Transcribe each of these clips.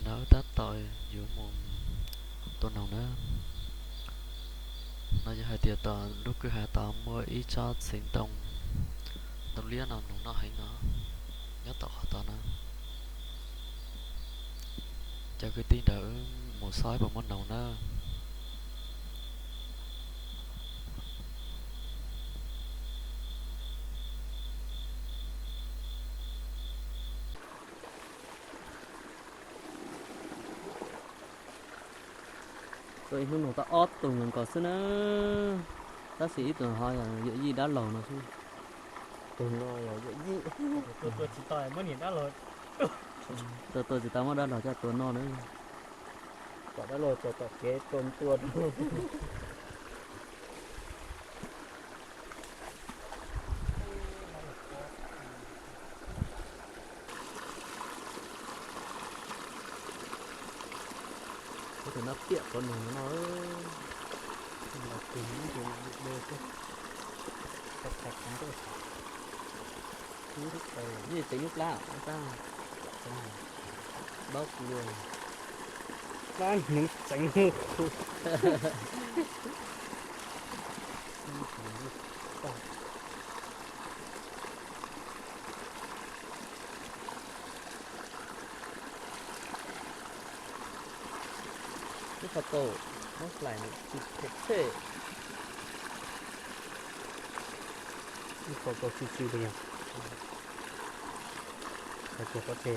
Ntawd tab tom yuav mus tua noog na. No yog hais tias tom lub kwj ha tod muaj ib tsob txiv ntoo, ntoo liab no noog noj heev no, nyob tom qhov tod na. Cov kwv tij nrog wb mus saib puas muaj noog na. Tua ib hnub noog tau ob tug nkaus xwb na, tab sis ib tug ho yog yawm yij dab laug no xwb. Tus no yog yawm yij. Tua tua tsis tau, muab niam dab laug, tua tua tsis tau muab dab laug coj tua noj na. Kom dab laug txog tom kev tua tua rau. Tus no piam quav noog no, los tus no ces de xwb, tau thais qhov ntuj. Ib lub qe, nej tseem lub plab, plab, plab, plaub kuv, plab hnyuv tseev. Ib qho tau, muab hlais nws tsis phem tshej. Ib qho tau tsw tsw li yog. Qhov tseg qhov tseg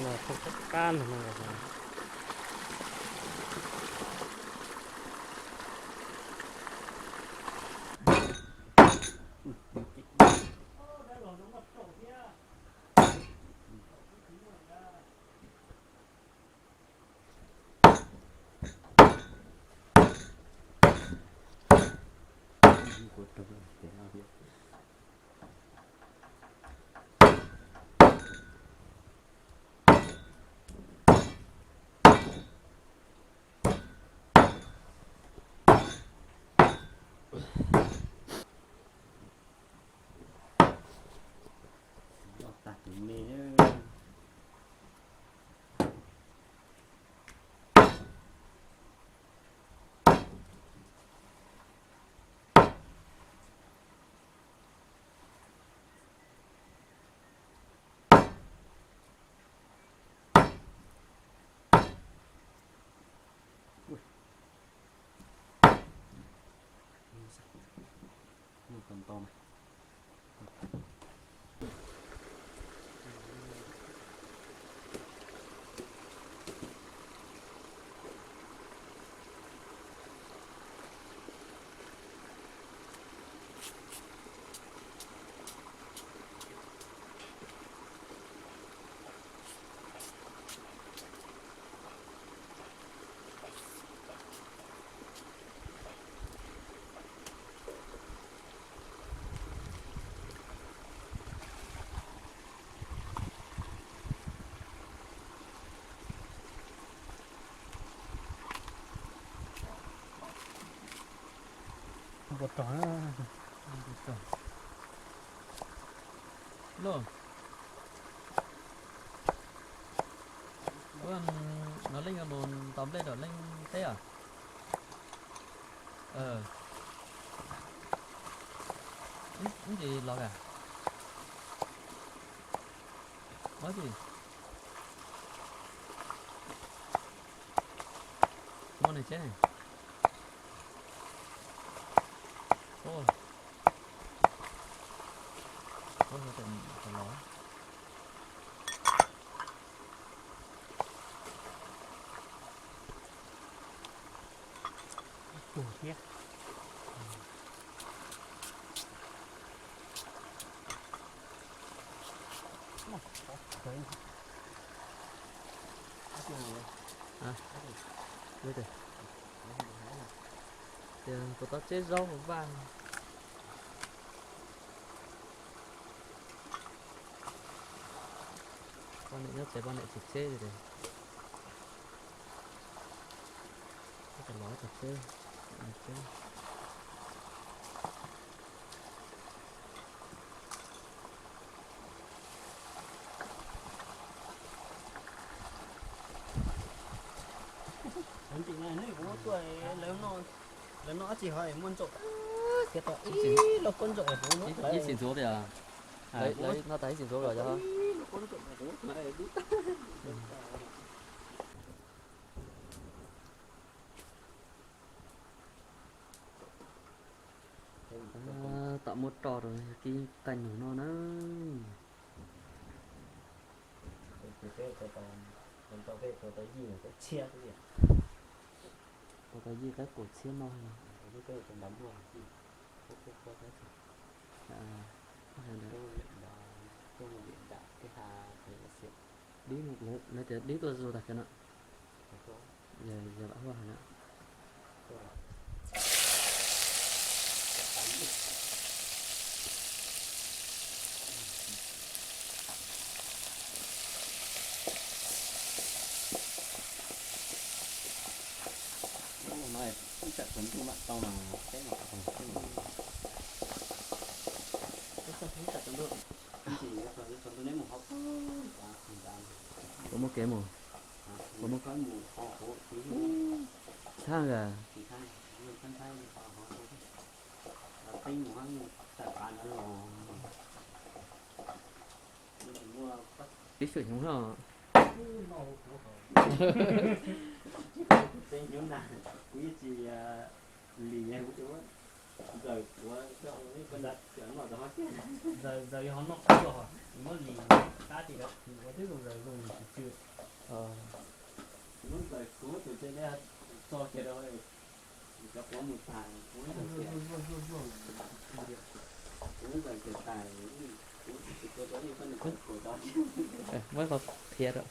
los xav thooj qab no. Tag tus me. Ua rog na. Los, ua no leej mus ntaus nplej rau leej teb os. Ib ntsis los kag. Ua tsi? Muaj neeg tsheb. Ua, ua, los. Ib tug thiab. Tias puas tau tseb zaub hauv vaj. Poj niam nyob tsev, poj niam tsis tseb li. Los tag tseb, tseb. Ntxim na, hnub kuv tuaj lawv noj dab tsi ho muaj ntsaum thiab, tau ib lub koob ntsaum kuv muab ib txhis ntxuav tias, lawv noj tag ib txhis ntxuav los yog tam muab roj rau kib qaij nug noj na. Tau tau yij qaib qaum txhiab no. Dib, lawv tias dib tuaj zuag tag kawg no. Yog lam huaj na. Ub, no ib tsam tsaus ntuj mam tau mas, peb mam tau. Ib tsam tsaus ntuj, ntxim yuav tsaus ntuj neb mus hauv, kuv muaj kev mus, kuv muaj kev mus hauv, tsis thab a, tsis thab, los peb mus hab, mus tawm qab no los. Ib xyoo hnyuv no. Tej hnyuv na, kuv yeej tsis lim, kuv tsis muab ntxaws kuav, noj tau ho tiag. Ntxaws yog ho noj kuv muab lim qab ti rau kuv twb zoo ntxaws zoo lim tsis tsw. Kuv muab ntxaws kuv tus tseg txog kiag rau cov quav mus tas, kuv muab ntxaws kiag. Kuv muab ntxaws kiag tas, kuv tsis tua rau ib pab nws txaws kuav tau. Muab qhov qhiav rau.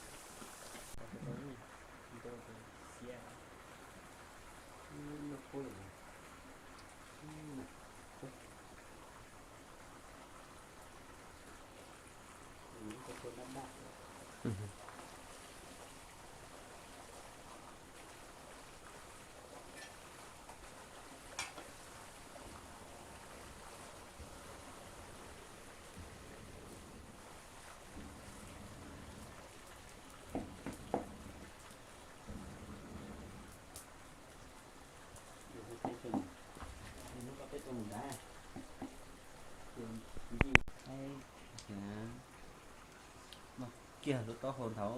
Kiag lub taub hau nthav,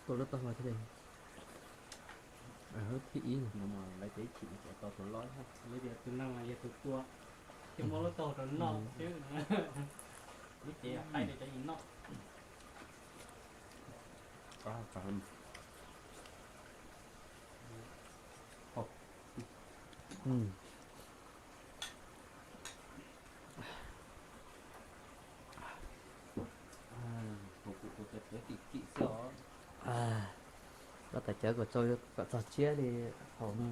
tua lub taub hau thiab, lub thib ib no mas lawv cov ib chim tau tus lob, lawv tias tus neeg mas yog tus tua, thiaj muab lub taub hau rau noj xwb. Lub cev qaib rau cov yus noj. Koj tas cawv kom txog tsiab li haus no.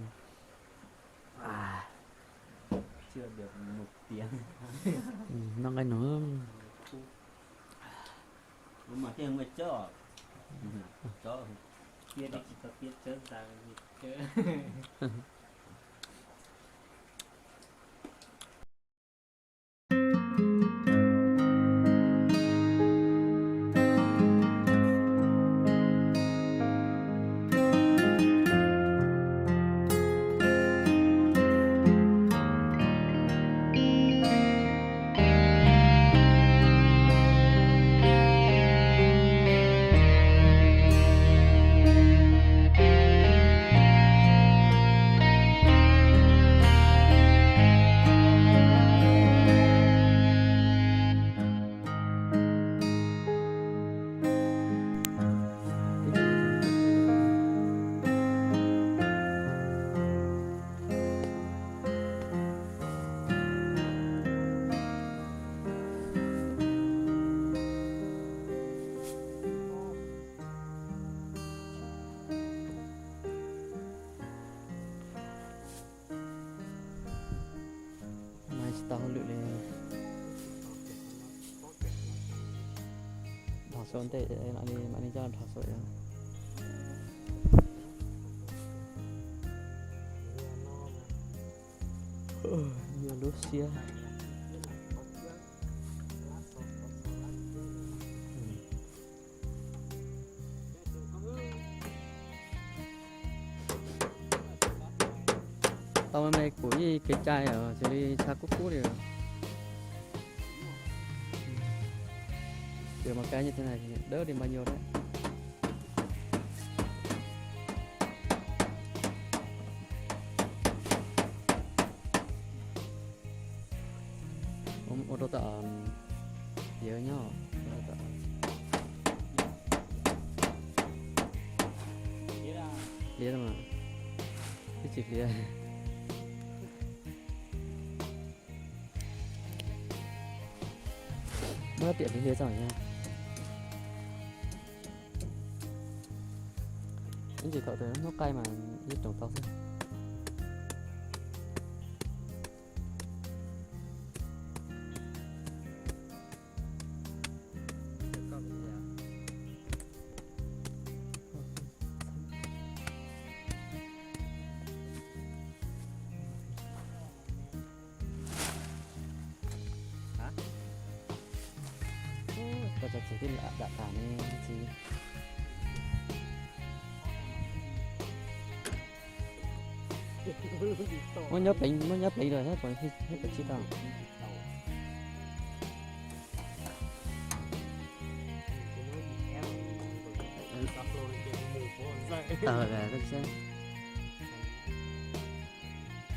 Noj nqaij no. Mas thiaj muaj cawv, cawv, tiab li tsis tau tiab cawv ntxaws. Mas tsis tau hauj lwm li. Dhos saum ntej mam li coj dhos saum. Nyuaj lub siab. Tau me me kuv yeej kev cai os, xws li tshav kub kub li. Ces mas cai nyob tej no dawb li npaj nyuag thiab. Ua rau tau hliav nyob. Hliav mas, twb tsis hliav. Muab tiam hliav hliav txog na. Ib ntsis thaum twg hnub qaij mas yeej roos tau xwb. Koj cov txiv twb dam tas ne txiv. Muab nyob pleev, muab nyob pleev lawm thiab, thiab pes tsib tau. Tawg lawm koj saib.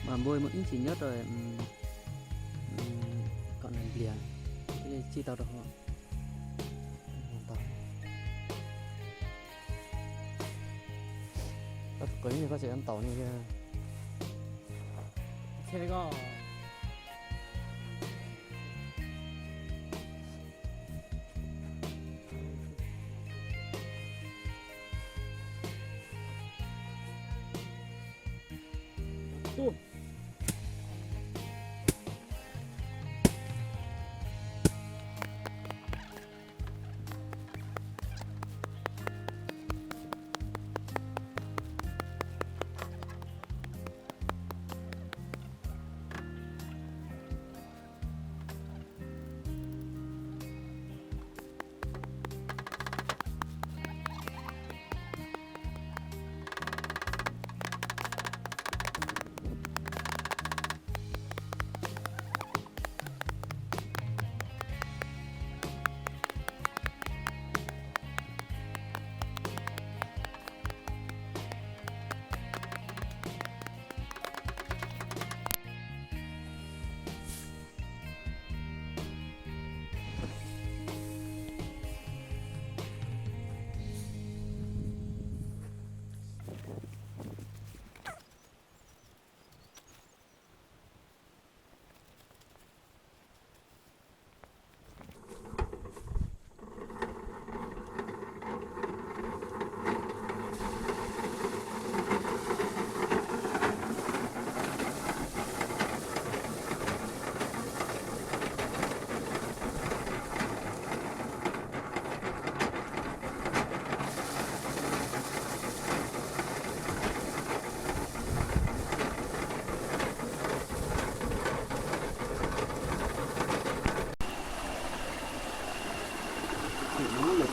Mas npua muaj ib ntsis nyob rau kom nws npliag, thiaj li txij tau rau hauv. Koj tus qws koj tseem ntaus ni.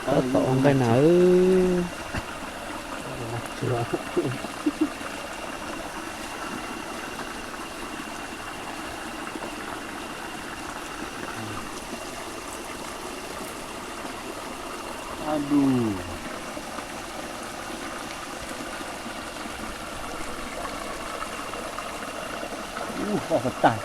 Tab tom ua nqaij na. Ub, poj tag.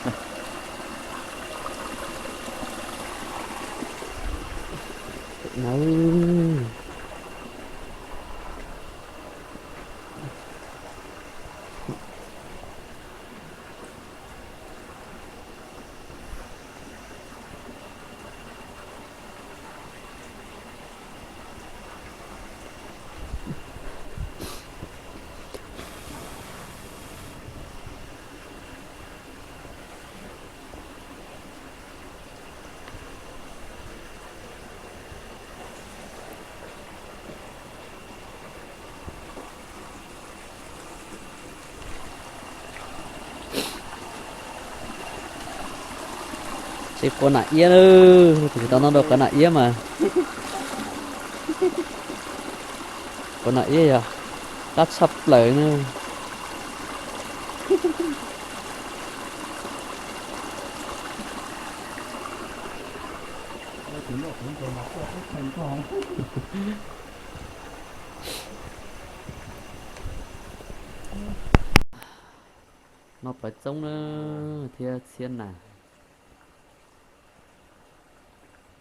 Tsis quav nam iab, tus tsis tau noj dua quav nam iab mas. Quav nam iab yog qab tshaj plaws na. No plawv txoob na, thiab txhiab nas.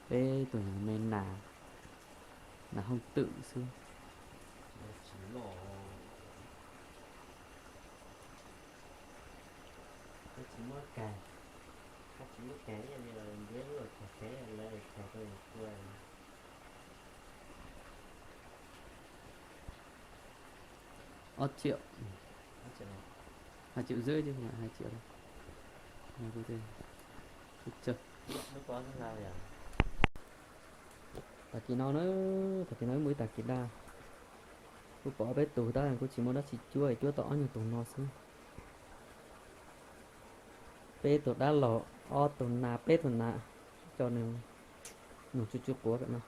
Peb tus me nas, nas hooj twm xwb. Ob triệu, hai triệu rưỡi chứ không phải hai triệu đâu. Tag kis no na, tag kis no wb mus ib tag kis daj. Kuj pom peb tus tab kuj tsis muaj dab tsi cuab, cuab tau ob nyuag tus no xwb. Peb tus dab laug, ob tug nas, peb tug nas, coj nws mus tsuj tsuj quav pem no.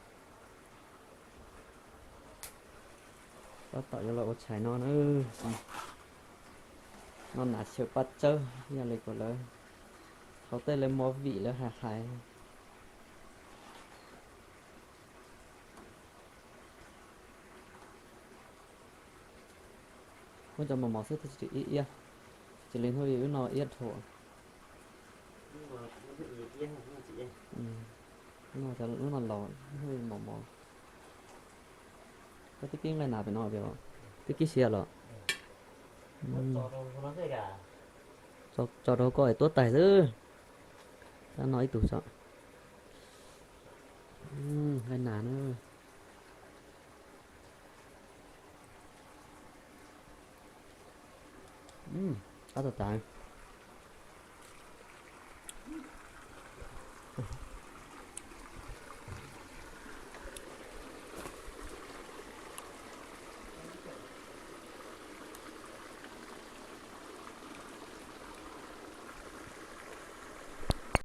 Tab tom yuav los ua tshais no na. No nas xyaw paj tsawb, yog li kuv lawv hauv tej lawv movie lawv hais hais. Muab cov mos mos xwb, tsis iab iab, tsis li hnub wb noj iab dhau. Lub no los, hnub wb mos mos. Koj twb kib nqaij nas pem no tias, twb kib sia los. Tso rau koj es tuab tais xwb. Tab no ib tug tso. Nqaij nas na. Qab tau tas.